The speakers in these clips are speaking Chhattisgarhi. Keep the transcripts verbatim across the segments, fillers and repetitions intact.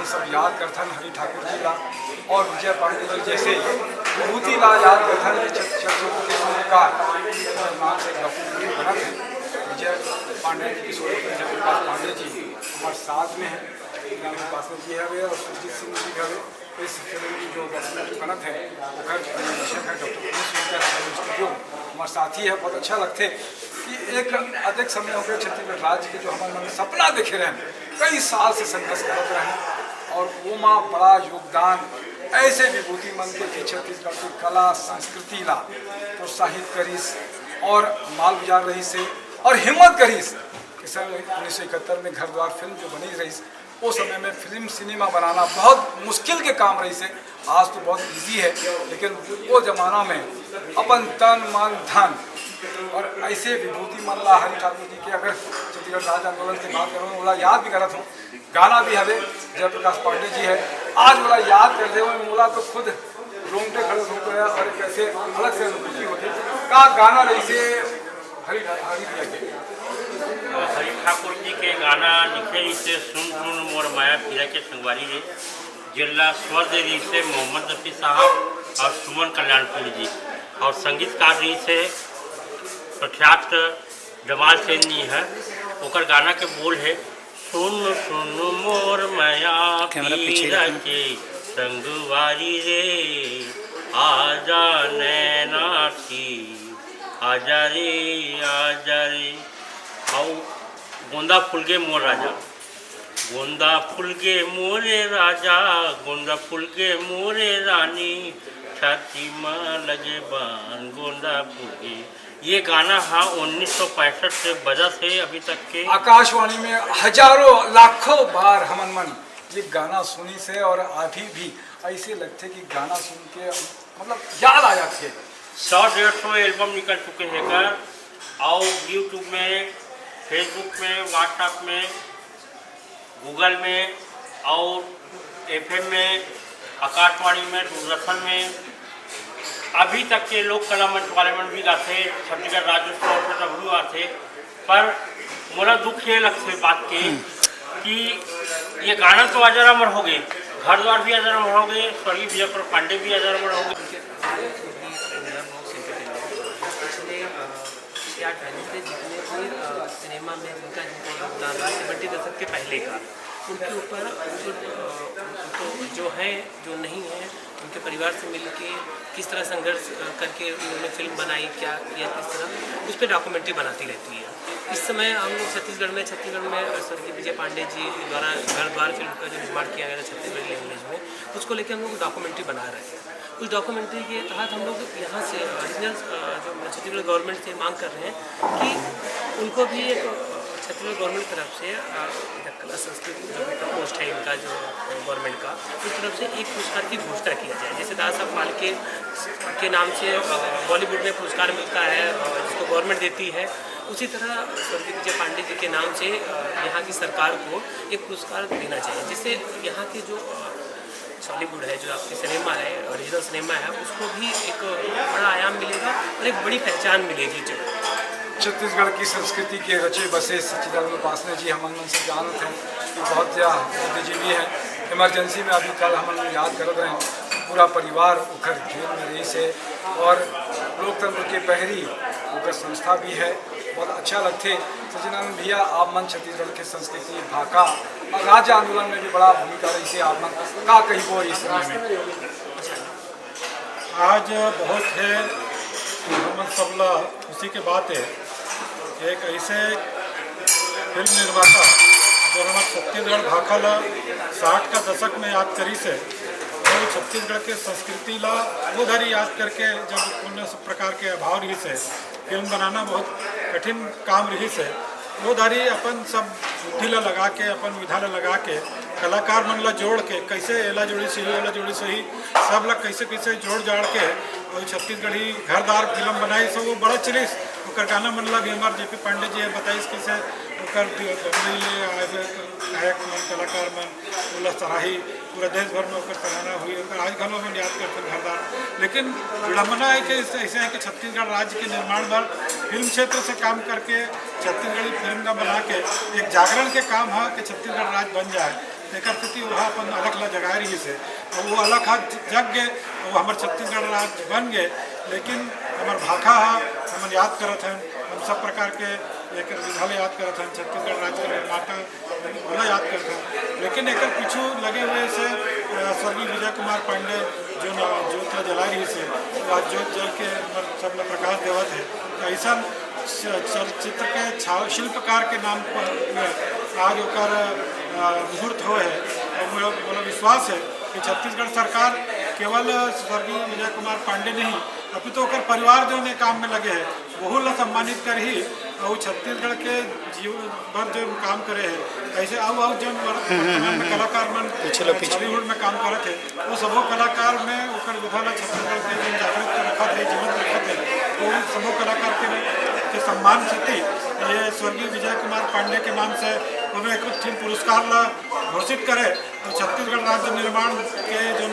सब याद करथन हरि ठाकुर जी ला और विजय पांडे जी जैसे विभूति ला याद करथन कि छत-, छत्रपुर के सूत्रकार नाम से डॉक्यूमेंट्री बनत हे। विजय पांडे जी के सूत्रकार जयप्रकाश पांडे जी हमारे साथ में हैं, राम पासवान जी हवे और सुरजीत सिंह जी हवे। इस फिल्म की जो डॉक्यूमेंट्री बनत है, ओकर निर्देशक है doctor Piyush Shankar, film studio हमारे साथी है। बहुत अच्छा लगते कि एक अधिक समय हो गया छत्तीसगढ़ राज्य के जो हमारे मन में सपना देखे रहे, कई साल से संघर्ष करत रहे और वो माँ बड़ा योगदान ऐसे विभूति मन के, कि छत्तीसगढ़ की कला संस्कृति ला प्रोत्साहित करिस और मालगुजार रहिस हे और हिम्मत करिस कि सन उन्नीस सौ इकहत्तर में घर द्वार फिल्म जो बनी रहिस, वो समय में फिल्म सिनेमा बनाना बहुत मुश्किल के काम रहिस हे। आज तो बहुत ईजी है, लेकिन वो जमाना में अपन तन मन धन और ऐसे विभूति मन ला हरि ठाकुर जी के, अगर छत्तीसगढ़ राज्य आंदोलन की बात करूँ, ओला याद भी करत हूँ। गाना भी हवे जयप्रकाश पांडे जी है, आज ओला याद करते हुए मोला तो खुद रोंगटे खड़े हो गए और एक ऐसे अलग से अनुभूति होती। का गाना रहिस हे हरि, हरि भैया के? हरि ठाकुर जी के गाना लिखे रहिस हे सुन सुन मोर माया पीरा के संगवारी रे, जेला स्वर दे रहिस हे मोहम्मद रफी साहब और सुमन कल्याणपुरी जी, और संगीतकार रहिस हे प्रख्यात जमाल सेन जी है। ओकर गाना के बोल है, सुन सुन मोर माया कैमरा पीछे पीरा रखना। के संगवारी रे, आजा नैना की, आजा रे, आजा रे। अउ गोंदा फूल गे मोर राजा, गोंदा फूल गे मोरे राजा, गोंदा फूल गे मोरे रानी, छाती मा लगे बान गोंदा फूल गे। ये गाना हा उन्नीस सौ पैंसठ से बजत हे अभी तक के। आकाशवाणी में हजारों लाखों बार हमन मन ये गाना सुनिस हे और अभी भी ऐसे लगथे कि गाना सुन के मतलब याद आ जाथे। सौ डेढ़ सौ एल्बम निकल चुके हैं कर, और YouTube में, Facebook में, WhatsApp में, Google में और एफएम में, आकाशवाणी में, दूरदर्शन में अभी तक के लोक कला मंच वाले मन भी गाथे, छत्तीसगढ़ राज्योत्सव से तभरू आथे। पर मोला दुख ये लगथे बात के कि ये गाना तो अजर अमर हो गए, घर द्वार भी अजर अमर हो गए, स्वर्गीय विजय पांडे भी अजर अमर हो गए। पिछले, अ, छः आठ महीने से जितने भी, अ, सिनेमा में जिनका, जिनका योगदान रहा सेवेंटी दशक के पहले का, उनके ऊपर जो, अ, उनको जो है, जो नहीं है, उनके परिवार से मिलके किस तरह संघर्ष, अ, करके उन्होंने फिल्म बनाई, क्या किया, किस तरह, उस पर डॉक्यूमेंट्री बनाती रहती है। इस समय हम लोग छत्तीसगढ़ में, छत्तीसगढ़ में, अ, स्वर्गीय विजय पांडे जी द्वारा घर द्वार फिल्म का जो निर्माण किया गया था छत्तीसगढ़ी लैंग्वेज में, उसको लेके हम लोग डॉक्यूमेंट्री बना रहे हैं। उस डॉक्यूमेंट्री के तहत हम लोग यहाँ से ओरिजिनल, अ, जो छत्तीसगढ़ गवर्नमेंट से मांग कर रहे हैं कि उनको भी एक, अ, छत्तीसगढ़ गवर्नमेंट की तरफ से, अ, कला संस्कृति जो भी प्रपोज्ड है इनका, जो गवर्नमेंट का, उस तरफ से एक पुरस्कार की घोषणा किया जाए। जैसे दादा साहब फाल्के के नाम से, अ, बॉलीवुड में पुरस्कार मिलता है, अ, जिसको गवर्नमेंट देती है, उसी तरह स्वर्गीय विजय पांडे जी के नाम से, अ, यहाँ की सरकार को एक पुरस्कार देना चाहिए, जिससे यहाँ के जो, अ, सॉलीवुड है, जो आपकी सिनेमा है, ओरिजिनल सिनेमा है, उसको भी एक बड़ा आयाम मिलेगा और एक बड़ी पहचान मिलेगी। जो छत्तीसगढ़ की संस्कृति के रचे बसे सच्चिदानंद उपासने जी हमन मन से जानत हैं कि बहुत ज्यादा बुद्धिजीवी हैं। इमरजेंसी में अभी कल हमन याद करत रहे, पूरा परिवार ओकर जेल में रहिस हे और लोकतंत्र के पहरी ओकर संस्था भी है। बहुत अच्छा लगथे। सच्चिदानंद भैया, आप मन छत्तीसगढ़ के संस्कृति, भाखा और राज्य आंदोलन में भी बड़ा भूमिका रहिस हे, आप मन का कहिबो इस समय में? आज बहुत है हमन सबला खुशी के बात है, एक ऐसे फिल्म निर्माता जो हमर छत्तीसगढ़ भाखा ला साठ का दशक में याद करिस हे, और छत्तीसगढ़ के संस्कृति ला वो घरी याद करके, जब कोनो सब प्रकार के अभाव रहिस हे, फिल्म बनाना बहुत कठिन काम रहिस हे। वो दारी अपन सब बुद्धि ला लगा के, अपन विधा ला लगा के, कलाकार मन ला जोड़ के, कैसे एला जोड़ी सही, ओला जोड़ी सही, सब ला कैसे कैसे जोड़ जाड़ के, और छत्तीसगढ़ी घरदार फिल्म बनाई, सब वो बड़ा चलिस। ओकर गाना मन ला भी हमार जेपी पांडे जी हे बताइस, कैसे ओकर दि-, बम्बई ले आए हुए गायक मन, कलाकार मन, ओला सराही, पूरा देश भर में ओकर सराहना हुई, ओकर आज घलो मन याद करथन घरदार। लेकिन विडम्बना है कि ऐसे, ऐसे है कि छत्तीसगढ़ राज्य के निर्माण बर फिल्म क्षेत्र से काम करके छत्तीसगढ़ी फिल्म का बना के एक जागरण के काम है कि छत्तीसगढ़ राज्य बन जाए। तेकर सेती ओहा अपन अलख ला जगाए रहिस हे। अउ वो अलख हा जग गे, वो हमर छत्तीसगढ़ राज बन गे। लेकिन हमर भाखा हा हमन याद करत हन, हम सब प्रकार के एकर विधा ला याद करत हन, छत्तीसगढ़ राज के निर्माता ओला याद करत हन। लेकिन एकर पीछू लगे हुए से, अ, स्वर्गीय विजय कुमार पांडे जो न-, जोत ला जलाए रहिस हे, वो आज जोत जल के हमर सब ला प्रकाश देवत हे। तो ऐसा च-, चलचित्र के छाव-, शिल्पकार के नाम पर आज ओकर, अ, मुहूर्त होए हे। अउ मोला, मोला विश्वास हे कि छत्तीसगढ़ सरकार केवल स्वर्गीय विजय कुमार पांडे नहीं, अपितु ओकर परिवार जो ने काम में लगे हे, वहू ला सम्मानित करही। अउ छत्तीसगढ़ के जीवन भर जो काम करे हे, ऐसे अउ, अउ जो वर्तमान में कलाकार मन, पिछला, अ, पिछला। Chhollywood में काम करत हे, वो सबो कलाकार में ओकर विधा ला छत्तीसगढ़ के जो जागृत रखत हे, जीवंत रखत हे, वो सबो कलाकार के, के सम्मान सेती ये स्वर्गीय विजय कुमार पांडे के नाम से कोनो एक ठिन पुरस्कार ला घोषित करे। तो छत्तीसगढ़ राज्य निर्माण के जो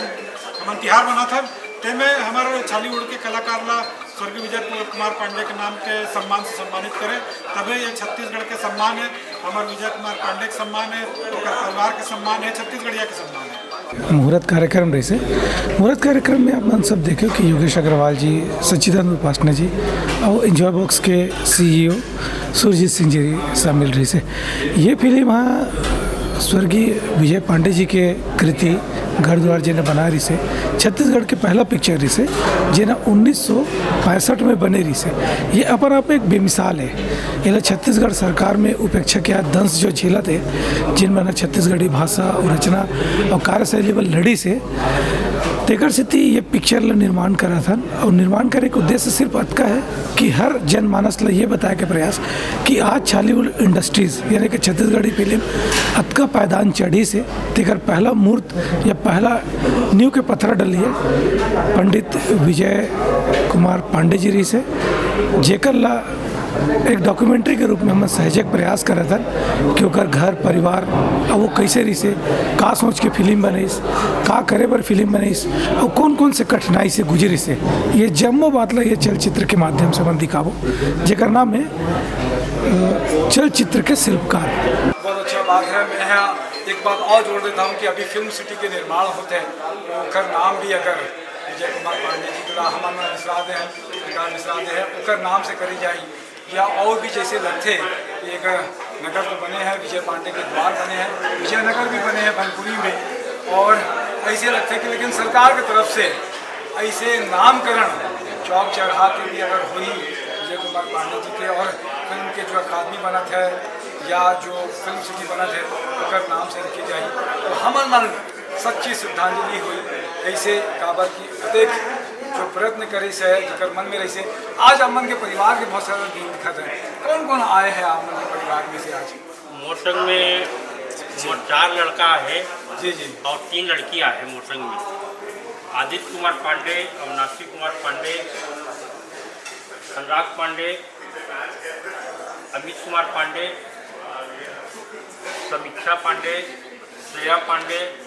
हमन तिहार मनात हन, तेमे हमर Chhollywood के कलाकार ला स्वर्गीय विजय कुमार पांडे के नाम के सम्मान से सम्मानित करे, तबे ये छत्तीसगढ़ के सम्मान हे, हमर विजय कुमार पांडे के सम्मान हे, ओकर परिवार के सम्मान हे, छत्तीसगढ़िया के सम्मान हे। मुहूर्त कार्यक्रम रहिसे। मुहूर्त कार्यक्रम में आप मन सब देखे कि योगेश अग्रवाल जी, सच्चिदानंद उपासना जी और Enjoy Box के सीईओ सुरजीत सिंह जी शामिल रहिसे। ये फिल्म हा स्वर्गीय विजय पांडे जी के कृति घर द्वार जेन बनाए रहिसे, छत्तीसगढ़ के पहला पिक्चर रहिसे, जेन उन्नीस सौ पैंसठ में बने रहिसे। ये अपन आप एक बेमिसाल हे। एला छत्तीसगढ़ सरकार में उपेक्षा के दंश जो झेलत हे, जिन मन छत्तीसगढ़ी भाषा और रचना और कार्यशैली बर लड़िस हे, तेकर सेती ये पिक्चर ला निर्माण करत हन। और निर्माण करे के उद्देश्य सिर्फ अतका हे कि हर जनमानस ला ये बताए के प्रयास कि आज Chhollywood इंडस्ट्रीज यानी कि छत्तीसगढ़ी फिल्म अतका पायदान चढ़िस हे, तेकर पहला मूर्त या पहला नींव के पथरा डलिस हे पंडित विजय कुमार पांडे जी रहिसे, जेकर ला एक डॉक्यूमेंट्री के रूप में हमन सहेजे के प्रयास करत हन कि ओकर घर परिवार अउ वो कैसे रहिसे, का सोच के फिल्म बनइस, का करे बर फिल्म बनइस अउ कौन कौन से कठिनाई से गुजरिसे। ये जम्मो बात ला ये चलचित्र के माध्यम से हमन दिखाबो, जेकर नाम हे, अ, चलचित्र के शिल्पकार। बहुत अच्छा बात है। मैं यहाँ एक बात और जोड़ देता हूँ कि अभी फिल्म सिटी के निर्माण होत हे, ओकर नाम भी अगर विजय कुमार पांडे जी द्वारा हमन बिसरा दे हैं, सरकार बिसरा दे है, ओकर नाम से करी जाए या और भी जैसे लगथे कि एक नगर तो बने हैं, विजय पांडे के द्वार बने हैं, विजयनगर भी बने हैं भनपुरी में, और ऐसे लगथे कि लेकिन सरकार की तरफ से ऐसे नामकरण चौक चौराहा के भी अगर होई विजय कुमार पांडे जी के और फिल्म के जो अकादमी बनत है या जो फिल्म सिटी बनत है ओकर नाम से रखी जाए तो हमन मन सच्ची श्रद्धांजलि होई। ऐसे काबर की अतेक जो प्रयत्न करिस है, जेकर मन में रहिस है, आज आप मन के परिवार के बहुत सारा गुण दिखत है। कौन कौन आए हैं आप मन के परिवार में से आज? मोर संग में मोर चार लड़का है जी जी। और तीन लड़की आए हैं मोर संग में। आदित्य कुमार पांडे, अविनाशी कुमार पांडे, अनुराग पांडे, अमित कुमार पांडे, समीक्षा पांडे, श्रेया पांडे,